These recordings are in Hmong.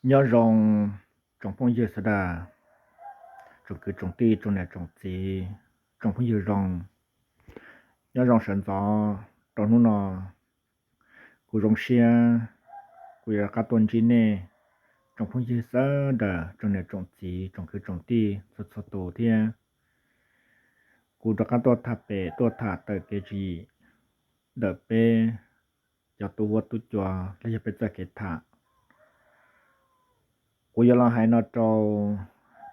Nyob zoo tsoom phooj ywg sawv daws, tsoom kwv tsoom tij, tsoom niam tsoom txiv, tsoom phooj ywg zoo. Nyob zoo sawv ntxov rau hnub no, kuv zoo siab kuv yuav rov qab tuaj ntsib nej tsoom phooj ywg sawv daws, tsoom niam tsoom txiv, tsoom kwv tsoom tij txhua txhua tus thiab. Kuv rov qab tuaj tham pem, tuaj tham tawm kev tswv yim ntawm peb cov tub huab tub cua los yog peb txoj kev tham. Kuv yuav los hais no rau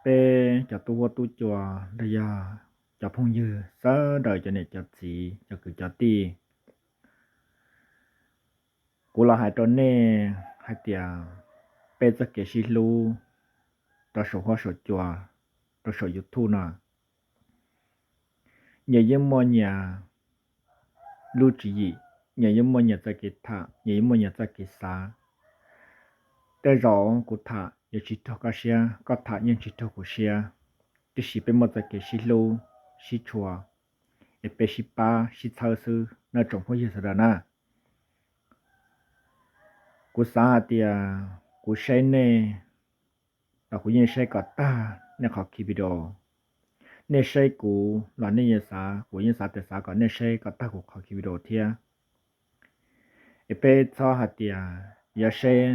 peb cov tub huab tub cua los yog cov phooj ywg sawv daws, cov niam cov txiv, cov kwv cov tij. Kuv los hais rau nej hais tias peb txoj kev sib hlub rau saum huab saum cua, rau saum YouTube no, nyias yeej muaj nyias lub tswv yim, nyias yeej muaj nyias txoj kev tham, nyias yeej muaj nyias txoj kev xav. Tej zaum kuv tham yuav tsis raug koj siab, koj tham yeej tsis raug kuv siab, tiam sis peb muaj txoj kev sib hlub, sib tshua, es peb sib pab sib txhawb xwb nawb tsoom phooj ywg sawv daws na. Kuv xav hais tias kuv saib nej los kuv yeej saib kom tag nej qhov ki video. Nej saib kuv los nej yeej xav, kuv yeej xav tias xav kom nej saib kom tag kuv qhov ki video thiab. Es peb txhob hais tias yuav saib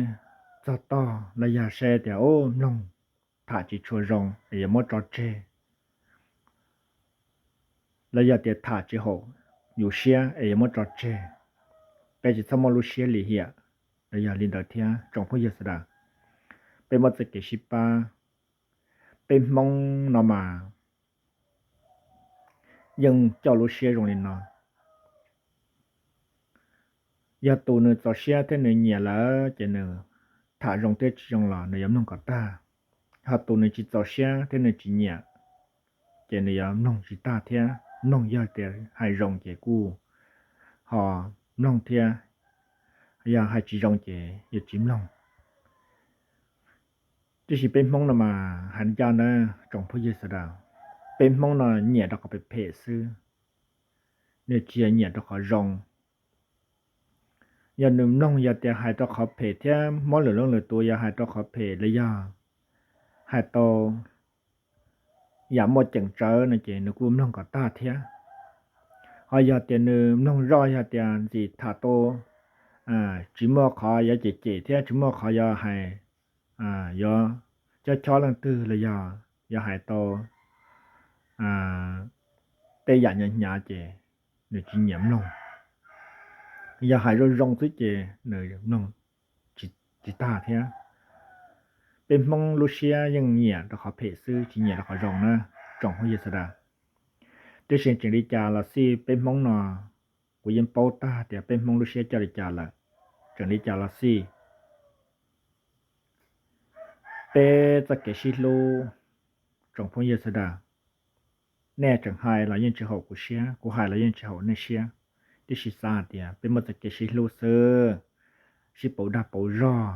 txog tog los yog saib tias ub mloog tham tsis tshua zoo es yuav muab tso tseg, los yog tias tham tsis haum yus siab es yuav muab tso tseg. Peb tsis txhob muaj lub siab lim hiam los yog li ntawd thiab tsoom phooj ywg sawv daws. Peb muab txoj kev sib pab. Peb Hmoob no mas yeej coj lub siab zoo li no. Yog tus nws txaus siab thiab nws nyiam lawm ces nws tham zoo thiab tsis zoo los nws yuav mloog kom tag. Ho tus nws tsis txaus siab thiab nws tsis nyiam ces nws yuav mloog tsis tag thiab. Mloog yog tias hais zoo ces kuj ho mloog thiab, yog hais tsis zoo ces yuav tsis mloog. Tiam sis peb Hmoob no mas hais ncaj na tsoom phooj ywg sawv daws, peb Hmoob no nyiam rau qhov phem phem xwb, nws tsis yog nyiam rau qhov zoo. Yog nws mloog yog tias hais rau qhov phem thiab muab lwm leej lwm tus yog hais rau qhov phem los yog hais tau yam muaj ceem tsawv no ces nws kuj mloog kom tag thiab. Ho yog tias nws mloog zoj yog tias ntxim tham tau tsis muaj qhov yuav cem cem thiab tsis muaj qhov yuav hais, yuav chob chob leej twg los yog yuav hais tau tej yam hnyav hnyav ces nws tsis nyiam mloog. Yog hais zoo zoo xwb ces nws mloog tsis tag thiab. Peb Hmoob lub siab yeej nyiam rau qhov phem xwb tsis nyiam rau qhov zoo na tsoom phooj ywg sawv daws. Tiam sis tseem li cas los xij peb Hmoob no, kuv yeej paub tag tias peb Hmoob lub siab coj li cas lawm. Tseem li cas los xij peb txoj kev sib hlub, tsoom phooj ywg sawv daws, nej tseem hais los yeej tsis haum kuv siab, kuv hais los yeej tsis haum nej siab. Tiam sis xav hais tias peb muaj txoj kev sib hlub xwb, sib pauv dag pauv zog,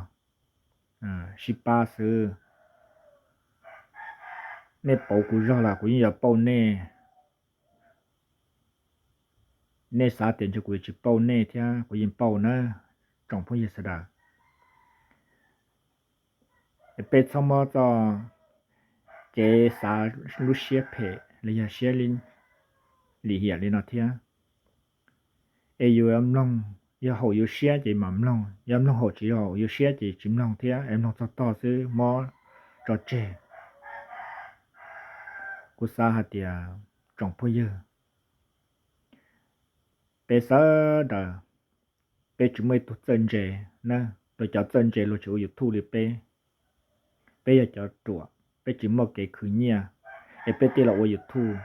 sib pab xwb. Nej pauv kuv zog los kuv yeej yuav pauj nej. Nej xav tias ntshe kuv yuav tsis pauj nej thiab, kuv yeej pauj na tsoom phooj ywg sawv daws. Peb txhob muab txoj kev xav lub siab phem los yog siab lim hiam li no thiab. Es yus yuav mloog, yog haum yus siab ces mam mloog, yog mloog haum tsis haum yus siab ces tsis mloog thiab, es mloog txog tog xwb muab tso tseg. Kuv xav hais tias tsoom phooj ywg, peb sawv daws, peb tsis muaj ib tug txawj ntse na, rau cov txawj ntse luag tsis ua YouTube li peb. Peb yog cov ruam, peb tsis muaj kev khwv nyiaj, es peb thiaj los ua YouTube,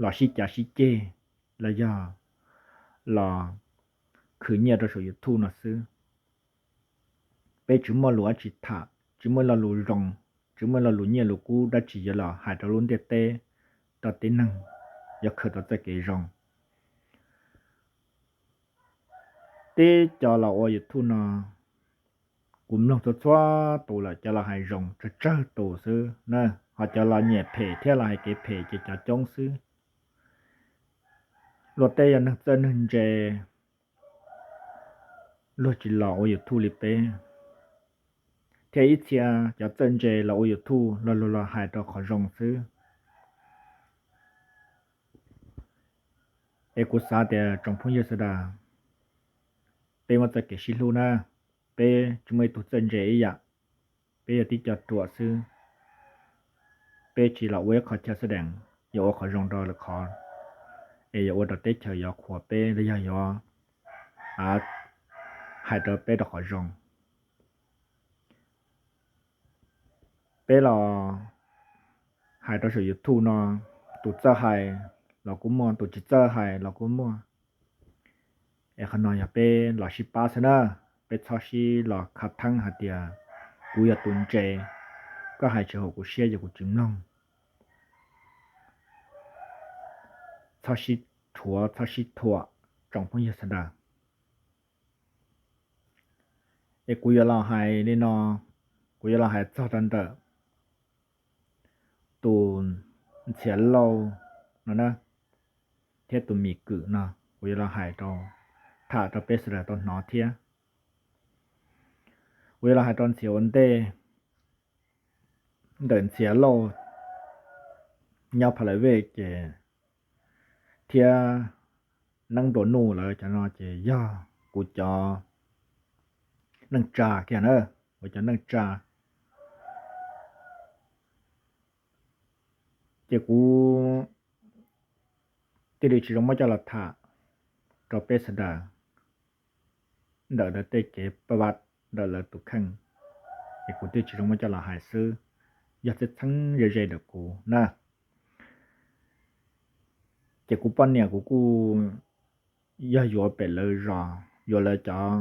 los sib cav sib ceg, los yog los khwv nyiaj rau saum YouTube no xwb. Peb tsis muaj lus dab tsi tham, tsis muaj lo lus zoo, tsis muaj lo lus nyiaj lus kub dab tsi yuav los hais rau lub ntiaj teb, rau tib neeg, yuav khaws tau txoj kev zoo. Tib cov los ua YouTube no, kuv mloog txhua txhua tus lawm, cov los hais zoo tsawg tsawg tus xwb na, ho cov los nyiam phem thiab los hais kev phem ces cov coob xwb. Luag tej yog neeg txawj neeg ntse, luag tsis los ua YouTube li peb. thiab ib txhia cov txawj ntse los ua YouTube los luag los hais rau qhov zoo xwb. Es kuv xav tias tsoom phooj ywg sawv daws, peb muaj txoj kev sib hlub na, peb tsis muaj ib tug txawj ntse ib yam, peb yog tib co ruam xwb. Peb tsis los ua ib qho chaw xab dees, yuav ua qhov zoo rau lwm qhov, es yuav ua rau teb chaws yuav qhuas peb los yog yuav hais rau peb rau qhov zoo. Peb los hais rau saum YouTube no, tus txawj hais los kuj muaj, tus tsis txawj hais los kuj muaj. Es qhov no yog peb los sib pab xwb na, peb txhob sib los khav theeb hais tias kuv yog tus ntse, koj hais tsis haum kuv siab ces kuv tsis mloog. Txhob sib rhuav txhob sib thuam, tsoom phooj ywg sawv daws. Es kuv yuav los hais li no, kuv yuav los hais txog rau ntawm tus Ntxhiav Lauj no na, thiab tus Mim Kwm no, kuv yuav los hais rau, tham rau peb sawv daws tau hnov thiab. Kuv yuav los hais rau Ntxhiav ua ntej, ntawm Ntxhiav Lauj nyob Pha Lawv Vej ces, thiab Neeb Nplua Nuj lawv cov no ces yog kuv cov neej tsa kiag na, kuv cov neej tsa. Ces kuv thiaj li tsis zoo muab coj los tham rau peb sawv daws ntawm lawv tej kev paj vaj, ntawm lawv tus kheej, ces kuv thiaj tsis zoo muab coj los hais xwb, yog txheeb txheeb ze ze ntawm kuv na. Ces kuv poj niam kuv kuj yog yuav pem lawv zos, yuav lawv cov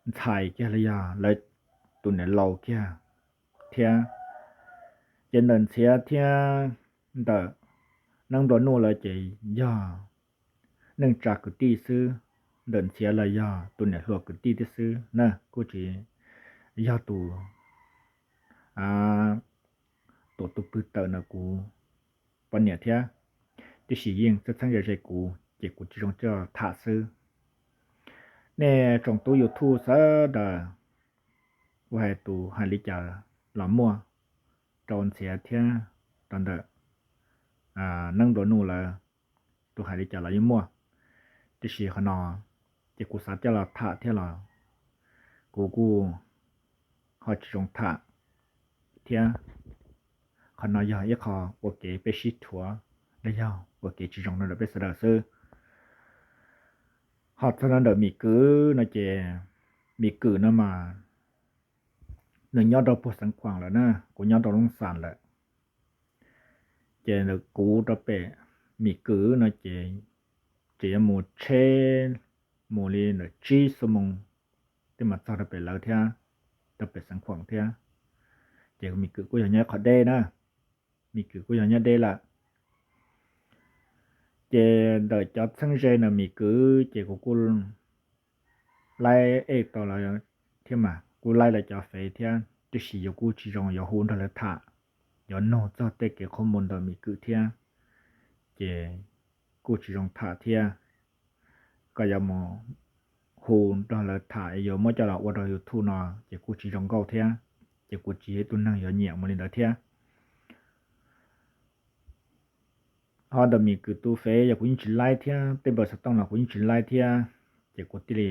ntxhais kiag los yog lawv tus niam laus kiag thiab. Ces ntawm Ntxhiav thiab ntawm Neeb Nplua Nuj lawv ces yog neej tsa kwv tij xwb, ntawm Ntxhiav los yog tus niam hluas kwv tij thiab xwb na, kuj tsis yog tus tuam tus pwg tawm ntawm kuv poj niam thiab. Tiam sis yeej txheeb txheeb ze ze kuv ces kuv tsis zoo coj tham xwb. Nej tsoom tub YouTube sawv daws, kuv hais tus hais li cas los muaj, rau Ntxhiav thiab rau ntawm Neeb Nplua Nuj lawv tus hais li cas los yeej muaj. Tiam sis qhov no ces kuv xav coj los tham thiab los kuv kuj ho tsis zoo tham thiab. Qhov no yog ib qho ua kev peb sib rhuav los yog ua kev tsis zoo rau ntawm peb sawv daws xwb. Ho txog no ntawm Mim Kwm no ces, Mim Kwm no mas nws nyob rau puag Xeev Khuam lawm na, kuv nyob rau Loob Xas lawm. Ces ntawm kuv rau pem Mim Kwm no ces, ces yuav mus tsheb mus li ntawm tsib xuab moos thiaj mam txog rau pem lawv thiab, rau pem Xeev Khuam thiab. Ces Mim Kwm kuj yog nyob ib qho deb na, Mim Kwm kuj yog nyob deb lawm. Ces ntawm cov txheeb ze ntawm Mim Kwm ces kuv kuj laib ej tau lawv thiab mas, kuj laib lawv cov fev thiab, tiam sis yuav kuj tsis zoo yuav hu nrog lawv tham, yuav nug txog tej kev qhob mus ntawm Mim Kwm thiab, ces kuj tsis zoo tham thiab. Koj yuav mus hu nrog lawv tham yuav muab coj los ua rau YouTube no ces kuj tsis zoo nkauj thiab, ces kuv tsis yog ib tug neeg yuav nyiam mus li ntawd thiab. Ho ntawm Mim Kwm tus fev yog kuv yeej tsis laib thiab, tej npawb xov tooj los kuv yeej tsis laib thiab, ces kuv thiaj li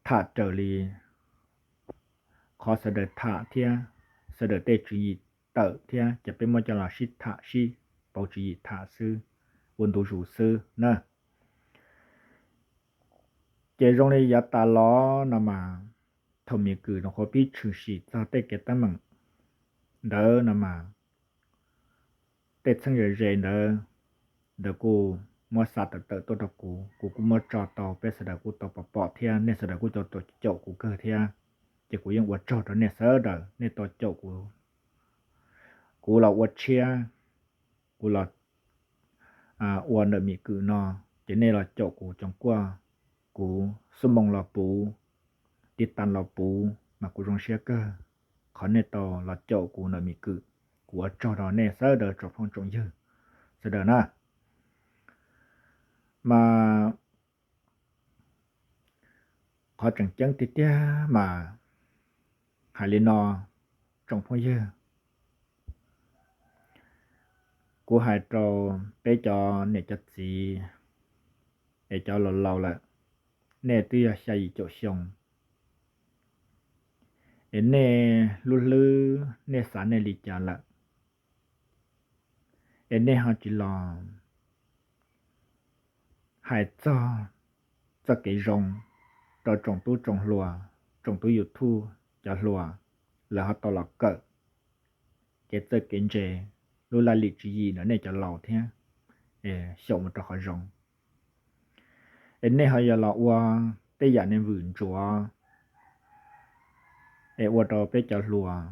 tham raws li qhov sawv daws tham thiab sawv daws tej tswv yim tawm thiab ces peb muab coj los sib tham sib pauv tswv yim tham xwb, ua ntu zus xwb na. Ces zoo li yav tas los no mas, thaum Mim Kwm nws qhuav pib tshwm sim txog tej kev teeb meem ntawd no mas, tej txheeb ze ze ntawd, ntawd kuj muab xa tawm tawm tuaj rau kuv, kuv kuj muab tso tau, peb sawv daws kuj tau pom pom thiab, nej sawv daws kuj tau caum kuv kawg thiab. Ces kuv yeej ua tsaug rau nej sawv daws, nej tau caum kuv, kuv los ua tshiab, kuv los ua ntawm Mim Kwm no, ces nej los caum kuv coom kuaj, kuv xuab moos los puv, tiv tas los puv mas kuv zoo siab kawg. Qhov nej tau los caum kuv ntawm Mim Kwm, kuv ua tsaug rau nej sawv daws tsoom phooj tsoom ywg sawv daws na. Mas Qhov tseem ceeb tiag tiag mas hais li no, tsoom phooj ywg, kuv hais rau peb cov niam cov txiv es cov laus laus lawm, nej twb yog xya yim caum xyoo, es nej lub hlwb nej xav nej li cas lawm, es nej ho tsis los hais txog txoj kev zoo rau tsoom tub tsoom hluas, tsoom tub YouTube cov hluas, lawv ho tau los kawm kev txawj kev ntse, lub laj lim tswv yim ntawm nej cov laus thiab, xyaum mus rau qhov zoo. Es nej ho yog los ua tej yam nej vwm ntsuav, es ua rau peb cov hluas,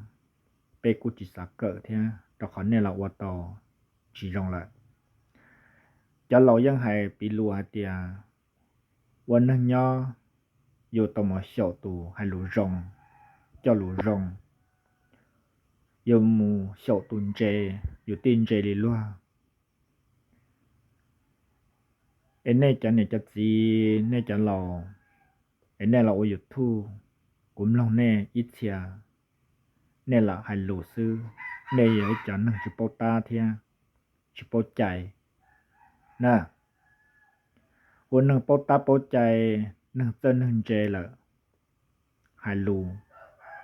peb kuj tsis xav kawm thiab, rau qhov nej los ua tau tsis zoo lawm. Cov laus yeej hais piv lus hais tias, ua neeg nyob yus tau mus xyaum tus hais lus zoo, coj lus zoo, yus mus xyaum tus ntse, yus thiaj ntse li luag. Es nej cov niam cov txiv, nej cov laus, es nej los ua YouTube, kuv mloog nej ib txhia, nej lam hais lus xwb, nej yog ib cov neeg tsis paub tab thiab tsis paub cai na. Ua neeg paub tab paub cai, neeg txawj neeg ntse lawm, hais lus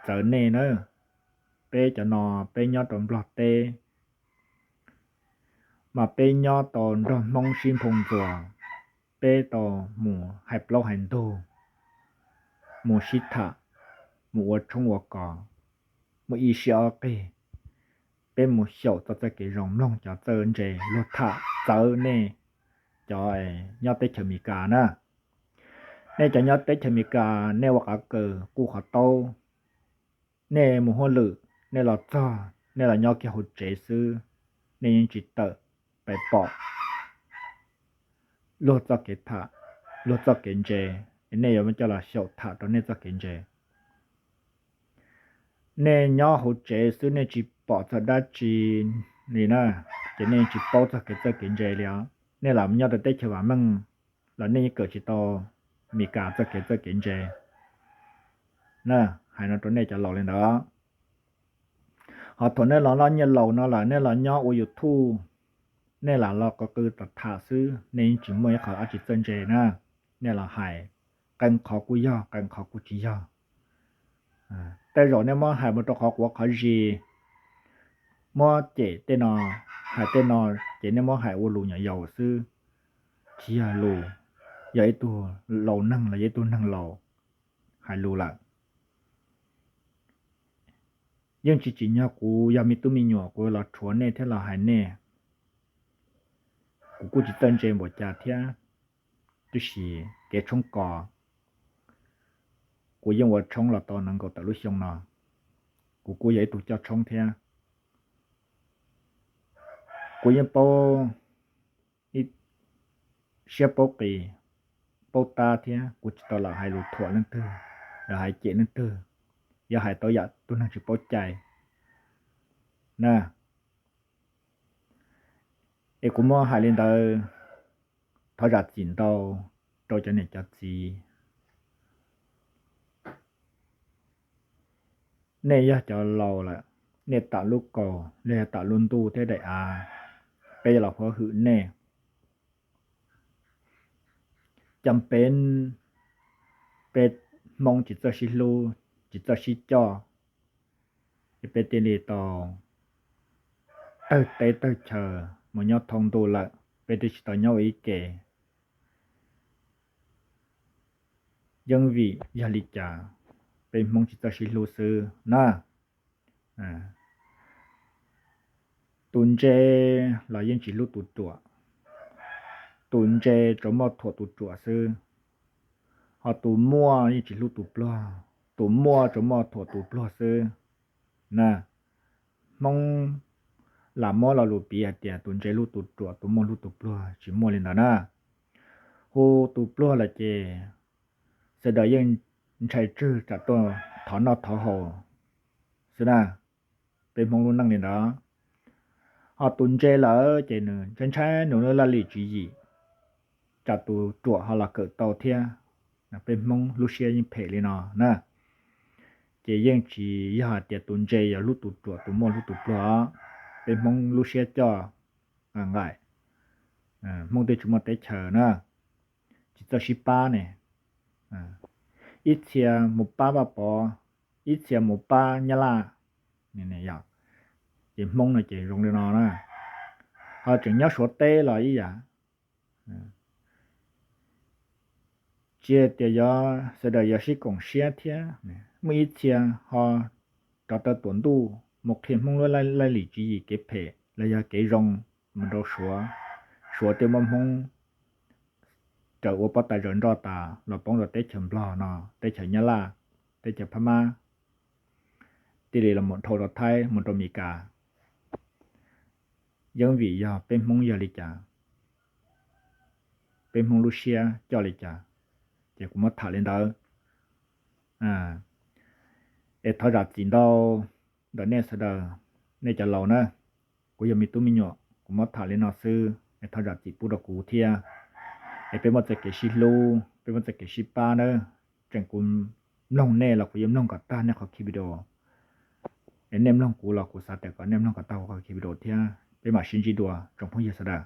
txawv nej na. Peb cov no peb nyob rau Nplog teb, mas peb nyob tau nrog Hmoob sib nphoo ntxuas, peb tau mus hais plaub hais ntug, mus sib tham, mus ua tshoob ua kos, muaj ib siab ob qig, peb mus xyaum txoj txoj kev zoo, mloog cov txawj ntse luag tham txawv nej cov nyob teb chaws Amelikas na. Nej cov nyob teb chaws Amelikas, nej ua qav kaws quj qhov taub, nej mus hauj lwm, nej los txog, nej los nyob kiag hauv tsev xwb, nej yeej tsis tawm pais pom luag txoj kev tham, luag txoj kev ntse, nej yuav muab coj los xyaum tham rau nej txoj kev ntse. Nej nyob hauv tsev xwb nej tsis pom txog dab tsi li na, ces nej tsis paub txog kev txawj kev ntse li os. Nej los nyob rau teb chaws vam meej los nej yeej kawm tsis tau Amelikas txoj kev txawj kev ntse na. Hais no rau nej cov laus li ntawd. Ho thaum nej los noj nyiaj laus no lawm, nej los nyob ua YouTube, nej lam los qw qw tham tham xwb, nej yeej tsis muaj ib qho dab tsi txawj ntse na. Nej los hais, qee qhov kuj yog, qee qhov kuj tsis yog. Tej zaum nej muab hais mus rau qhov quav qhov zis, muab cem tej no, hais tej no, ces nej muab hais ua lus nyuam yaus xwb, tsis yog lus, yog ib tug laus neeg los yog ib tug neeg laus hais lus lawm. Yeej tsis tsim nyog kuv yog me tub me nyuam kuv los rhuav nej thiab los hais nej. Kuv kuj tsis txawj ntse npaum cas thiab, tab sis kev tshoob kos kuv yeej ua tshoob los tau nees nkaum tawm lub xyoo no, kuv kuj yog ib tug coj tshoob thiab. Kuv yeej paub siab paub qis, paub tab thiab, kuv tsis tau lam hais lus thuam leej twg, los hais cem leej twg, yog hais tau yam tus neeg tsis paub cai na. Es kuv muab hais li ntawd, thov zam txim ntau rau cov niam cov txiv. Nej yog cov laus lawm, nej tam lub kaus los yog tam lub ntuj thiab daim av, peb yuav los huab hwm nej. Cas peb, peb Hmoob tsis txawj sib hlub, tsis txawj sib coj, es peb thiaj li tau tawg teb tawg chaw mus nyob thoob ntuj lawm, peb thiaj tsis tau nyob ua ib ke. Yeej vim yog li cas peb Hmoob tsis txawj sib hlub xwb na. Tus ntse los yeej tsis hlub tus ruam, tus ntse tsuas muaj thuam tus ruam xwb, ho tus muaj yeej tsis hlub tus pluag, tus muaj tsuas muaj thuam tus pluag xwb na. Hmoob lam muab lo lus piv hais tias tus ntse hlub tus ruam, tus muaj hlub tus pluag, tsis muaj li ntawd na. Hu tus pluag lawm ces sawv daws yeej ntshai tswg tsam tuaj thov noj thov haus xwb na. Peb Hmoob lub neej li ntawd. Ho tus ntse lawm ces nws ntshai ntshai nws lub laj lim tswv yim, tsam tus ruam ho los kawm tau thiab. Peb Hmoob lub siab yeej phem li no na. Ces yeej tsis yog hais tias tus ntse yog hlub tus ruam, tus muaj hlub tus pluag os. Peb Hmoob lub siab coj nqaim, Hmoob twb tsis muaj teb chaws na, tsis txawj sib pab ne. Ib txhia mus pab Vaj Pov, ib txhia mus pab Nyab Laj, ces Hmoob no ces zoo li no na. Ho tseem nyob Suav teb los ib yam, tsis tias yog sawv daws yuav sib koom siab thiab. Muaj ib txhia ho rov taw tuam ntuj mus qhia Hmoob lub laj lim tswv yim kev phem los yog kev zoo mus rau Suav. Suav thiaj muab Hmoob raws ua pob tais zaws nroj tas los poob rau teb chaws Nplog no, teb chaws Nyab Laj, teb chaws Phab Mab, thiaj li los mus dhau rau Thaib, mus rau Mes Kas. Yeeb vim yog peb Hmoob yog li cas, peb Hmoob lub siab coj li cas, ces kuv muab tham li ntawd. Es thov zam txim ntau ntawm nej sawv daws, nej cov laus na. Kuv yog me tub me nyuam, kuv muab tham li no xwb es thov zam txim pub rau kuv thiab. Es peb muaj txoj kev sib hlub, peb muaj txoj kev sib pab nawb. Tseem kuv mloog nej los kuv yuav mloog kom tag nej qhov ki video. Es nej mloog kuv los kuv xav tias kom nej mloog kom tag kuv qhov ki video thiab. Peb mam sib ntsib dua tsoom phooj ywg sawv daws.